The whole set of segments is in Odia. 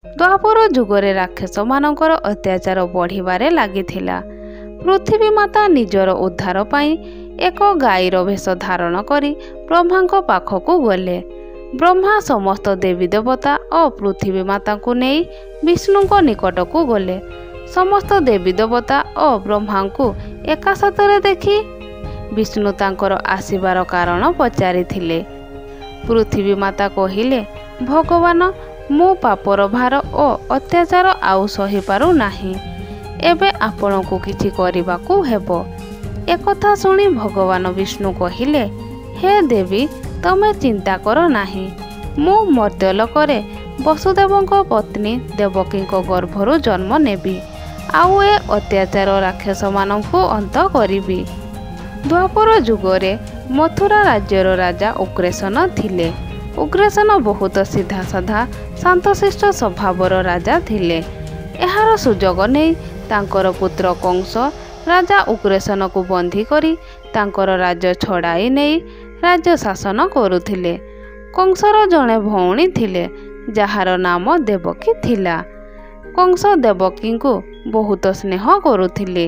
ଦ୍ୱାପର ଯୁଗରେ ରାକ୍ଷସମାନଙ୍କର ଅତ୍ୟାଚାର ବଢ଼ିବାରେ ଲାଗିଥିଲା। ପୃଥିବୀ ମାତା ନିଜର ଉଦ୍ଧାର ପାଇଁ ଏକ ଗାଈର ବେଶ ଧାରଣ କରି ବ୍ରହ୍ମାଙ୍କ ପାଖକୁ ଗଲେ। ବ୍ରହ୍ମା ସମସ୍ତ ଦେବୀ ଦେବତା ଓ ପୃଥିବୀ ମାତାଙ୍କୁ ନେଇ ବିଷ୍ଣୁଙ୍କ ନିକଟକୁ ଗଲେ। ସମସ୍ତ ଦେବୀ ଦେବତା ଓ ବ୍ରହ୍ମାଙ୍କୁ ଏକା ସାଥରେ ଦେଖି ବିଷ୍ଣୁ ତାଙ୍କର ଆସିବାର କାରଣ ପଚାରିଥିଲେ। ପୃଥିବୀ ମାତା କହିଲେ, ଭଗବାନ, ମୁଁ ପାପର ଭାର ଓ ଅତ୍ୟାଚାର ଆଉ ସହିପାରୁ ନାହିଁ। ଏବେ ଆପଣଙ୍କୁ କିଛି କରିବାକୁ ହେବ। ଏକଥା ଶୁଣି ଭଗବାନ ବିଷ୍ଣୁ କହିଲେ, ହେ ଦେବୀ, ତମେ ଚିନ୍ତା କର ନାହିଁ। ମୁଁ ମର୍ତ୍ତ୍ୟଲୋକରେ ବସୁଦେବଙ୍କ ପତ୍ନୀ ଦେବକୀଙ୍କ ଗର୍ଭରୁ ଜନ୍ମ ନେବି ଆଉ ଏ ଅତ୍ୟାଚାର ରାକ୍ଷସମାନଙ୍କୁ ଅନ୍ତ କରିବି। ଦ୍ୱାପର ଯୁଗରେ ମଥୁରା ରାଜ୍ୟର ରାଜା ଉଗ୍ରସେନ ଥିଲେ। ଉଗ୍ରସେନ ବହୁତ ସିଧାସାଧା, ଶାନ୍ତଶିଷ୍ଟ ସ୍ୱଭାବର ରାଜା ଥିଲେ। ଏହାର ସୁଯୋଗ ନେଇ ତାଙ୍କର ପୁତ୍ର କଂସ ରାଜା ଉଗ୍ରସେନକୁ ବନ୍ଦୀ କରି ତାଙ୍କର ରାଜ୍ୟ ଛଡ଼ାଇ ନେଇ ରାଜ୍ୟ ଶାସନ କରୁଥିଲେ। କଂସର ଜଣେ ଭଉଣୀ ଥିଲେ, ଯାହାର ନାମ ଦେବକୀ ଥିଲା। କଂସ ଦେବକୀଙ୍କୁ ବହୁତ ସ୍ନେହ କରୁଥିଲେ।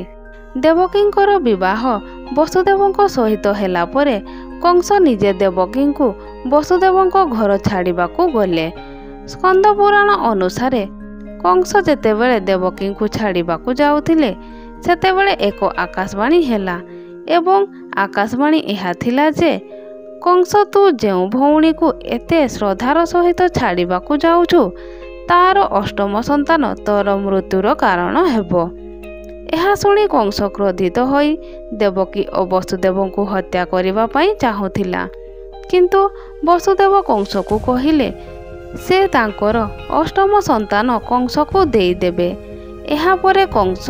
ଦେବକୀଙ୍କର ବିବାହ ବସୁଦେବଙ୍କ ସହିତ ହେଲା ପରେ କଂସ ନିଜେ ଦେବକୀଙ୍କୁ ବସୁଦେବଙ୍କ ଘର ଛାଡ଼ିବାକୁ ଗଲେ। ସ୍କନ୍ଦ ପୁରାଣ ଅନୁସାରେ କଂସ ଯେତେବେଳେ ଦେବକୀଙ୍କୁ ଛାଡ଼ିବାକୁ ଯାଉଥିଲେ, ସେତେବେଳେ ଏକ ଆକାଶବାଣୀ ହେଲା ଏବଂ ଆକାଶବାଣୀ ଏହା ଥିଲା ଯେ, କଂସ, ତୁ ଯେଉଁ ଭଉଣୀକୁ ଏତେ ଶ୍ରଦ୍ଧାର ସହିତ ଛାଡ଼ିବାକୁ ଯାଉଛୁ, ତାର ଅଷ୍ଟମ ସନ୍ତାନ ତୋର ମୃତ୍ୟୁର କାରଣ ହେବ। ଏହା ଶୁଣି କଂସ କ୍ରୋଧିତ ହୋଇ ଦେବକୀ ଓ ବସୁଦେବଙ୍କୁ ହତ୍ୟା କରିବା ପାଇଁ ଚାହୁଁଥିଲା। କିନ୍ତୁ ବସୁଦେବ କଂସକୁ କହିଲେ ସେ ତାଙ୍କର ଅଷ୍ଟମ ସନ୍ତାନ କଂସକୁ ଦେଇଦେବେ। ଏହାପରେ କଂସ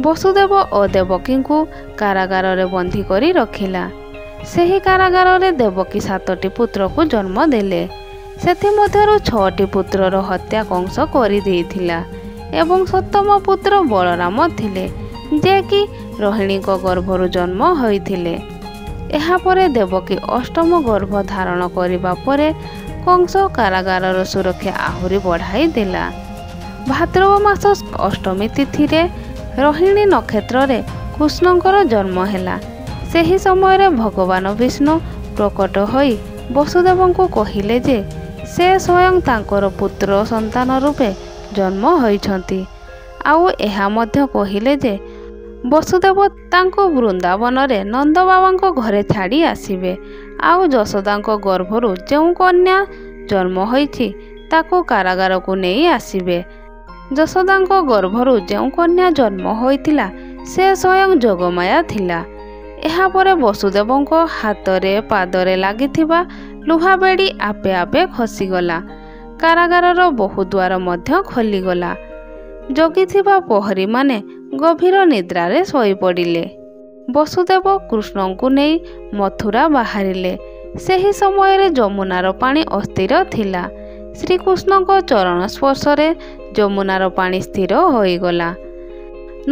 ବସୁଦେବ ଓ ଦେବକୀଙ୍କୁ କାରାଗାରରେ ବନ୍ଦୀ କରି ରଖିଲା। ସେହି କାରାଗାରରେ ଦେବକୀ 7ଟି ପୁତ୍ରକୁ ଜନ୍ମ ଦେଲେ। ସେଥିମଧ୍ୟରୁ 6ଟି ପୁତ୍ରର ହତ୍ୟା କଂସ କରିଦେଇଥିଲା ଏବଂ ସପ୍ତମ ପୁତ୍ର ବଳରାମ ଥିଲେ, ଯେ କି ରୋହିଣୀଙ୍କ ଗର୍ଭରୁ ଜନ୍ମ ହୋଇଥିଲେ। ଏହାପରେ ଦେବକୀ ଅଷ୍ଟମ ଗର୍ଭ ଧାରଣ କରିବା ପରେ କଂସ କାରାଗାରର ସୁରକ୍ଷା ଆହୁରି ବଢ଼ାଇ ଦେଲା। ଭାଦ୍ରବ ମାସ ଅଷ୍ଟମୀ ତିଥିରେ ରୋହିଣୀ ନକ୍ଷତ୍ରରେ କୃଷ୍ଣଙ୍କର ଜନ୍ମ ହେଲା। ସେହି ସମୟରେ ଭଗବାନ ବିଷ୍ଣୁ ପ୍ରକଟ ହୋଇ ବସୁଦେବଙ୍କୁ କହିଲେ ଯେ ସେ ସ୍ୱୟଂ ତାଙ୍କର ପୁତ୍ର ସନ୍ତାନ ରୂପେ ଜନ୍ମ ହୋଇଛନ୍ତି। ଆଉ ଏହା ମଧ୍ୟ କହିଲେ ଯେ ବସୁଦେବ ତାଙ୍କୁ ବୃନ୍ଦାବନରେ ନନ୍ଦବାବାଙ୍କ ଘରେ ଛାଡ଼ି ଆସିବେ ଆଉ ଯଶୋଦାଙ୍କ ଗର୍ଭରୁ ଯେଉଁ କନ୍ୟା ଜନ୍ମ ହୋଇଛି ତାକୁ କାରାଗାରକୁ ନେଇ ଆସିବେ। ଯଶୋଦାଙ୍କ ଗର୍ଭରୁ ଯେଉଁ କନ୍ୟା ଜନ୍ମ ହୋଇଥିଲା ସେ ସ୍ୱୟଂ ଯୋଗମାୟା ଥିଲା। ଏହାପରେ ବସୁଦେବଙ୍କ ହାତରେ ପାଦରେ ଲାଗିଥିବା ଲୁହା ବେଡ଼ି ଆପେ ଆପେ ଖସିଗଲା। କାରାଗାରର ବହୁ ଦ୍ୱାର ମଧ୍ୟ ଖୋଲିଗଲା। ଜଗିଥିବା ପ୍ରହରୀମାନେ ଗଭୀର ନିଦ୍ରାରେ ଶୋଇପଡ଼ିଲେ। ବସୁଦେବ କୃଷ୍ଣଙ୍କୁ ନେଇ ମଥୁରା ବାହାରିଲେ। ସେହି ସମୟରେ ଯମୁନାର ପାଣି ଅସ୍ଥିର ଥିଲା। ଶ୍ରୀକୃଷ୍ଣଙ୍କ ଚରଣ ସ୍ପର୍ଶରେ ଯମୁନାର ପାଣି ସ୍ଥିର ହୋଇଗଲା।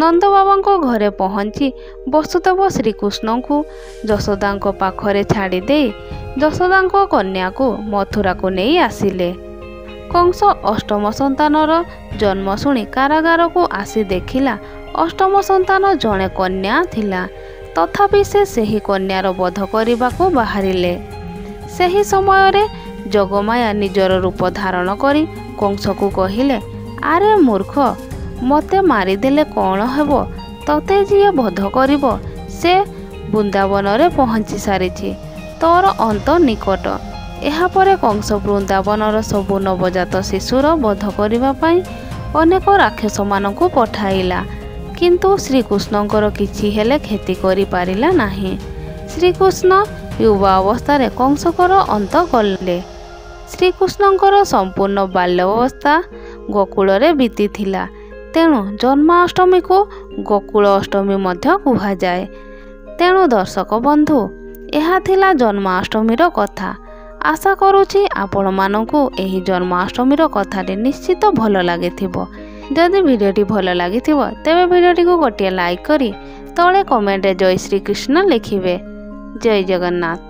ନନ୍ଦବାବାଙ୍କ ଘରେ ପହଞ୍ଚି ବସୁଦେବ ଶ୍ରୀକୃଷ୍ଣଙ୍କୁ ଯଶୋଦାଙ୍କ ପାଖରେ ଛାଡ଼ିଦେଇ ଯଶୋଦାଙ୍କ କନ୍ୟାକୁ ମଥୁରାକୁ ନେଇ ଆସିଲେ। କଂସ ଅଷ୍ଟମ ସନ୍ତାନର ଜନ୍ମ ଶୁଣି କାରାଗାରକୁ ଆସି ଦେଖିଲା ଅଷ୍ଟମ ସନ୍ତାନ ଜଣେ କନ୍ୟା ଥିଲା। ତଥାପି ସେ ସେହି କନ୍ୟାର ବଧ କରିବାକୁ ବାହାରିଲେ। ସେହି ସମୟରେ ଯୋଗମାୟା ନିଜର ରୂପ ଧାରଣ କରି କଂସକୁ କହିଲେ, ଆରେ ମୂର୍ଖ, ମୋତେ ମାରିଦେଲେ କ'ଣ ହେବ? ତୋତେ ଯିଏ ବଧ କରିବ ସେ ବୃନ୍ଦାବନରେ ପହଞ୍ଚି ସାରିଛି। ତୋର ଅନ୍ତ ନିକଟ। ଏହାପରେ କଂସ ବୃନ୍ଦାବନର ସବୁ ନବଜାତ ଶିଶୁର ବଧ କରିବା ପାଇଁ ଅନେକ ରାକ୍ଷସମାନଙ୍କୁ ପଠାଇଲା। କିନ୍ତୁ ଶ୍ରୀକୃଷ୍ଣଙ୍କର କିଛି ହେଲେ କ୍ଷତି କରିପାରିଲା ନାହିଁ। ଶ୍ରୀକୃଷ୍ଣ ୟୁବା ଅବସ୍ଥାରେ କଂସଙ୍କର ଅନ୍ତ କଲେ। ଶ୍ରୀକୃଷ୍ଣଙ୍କର ସମ୍ପୂର୍ଣ୍ଣ ବାଲ୍ୟାବସ୍ଥା ଗୋକୁଳରେ ବିତିଥିଲା। ତେଣୁ ଜନ୍ମାଷ୍ଟମୀକୁ ଗୋକୁଳ ଅଷ୍ଟମୀ ମଧ୍ୟ କୁହାଯାଏ। ତେଣୁ ଦର୍ଶକ ବନ୍ଧୁ, ଏହା ଥିଲା ଜନ୍ମାଷ୍ଟମୀର କଥା। ଆଶା କରୁଛି ଆପଣମାନଙ୍କୁ ଏହି ଜନ୍ମାଷ୍ଟମୀର କଥାଟି ନିଶ୍ଚିତ ଭଲ ଲାଗିଥିବ। ଯଦି ଭିଡ଼ିଓଟି ଭଲ ଲାଗିଥିବ, ତେବେ ଭିଡ଼ିଓଟିକୁ ଗୋଟିଏ ଲାଇକ୍ କରି ତଳେ କମେଣ୍ଟରେ ଜୟ ଶ୍ରୀକୃଷ୍ଣ ଲେଖିବେ। ଜୟ ଜଗନ୍ନାଥ।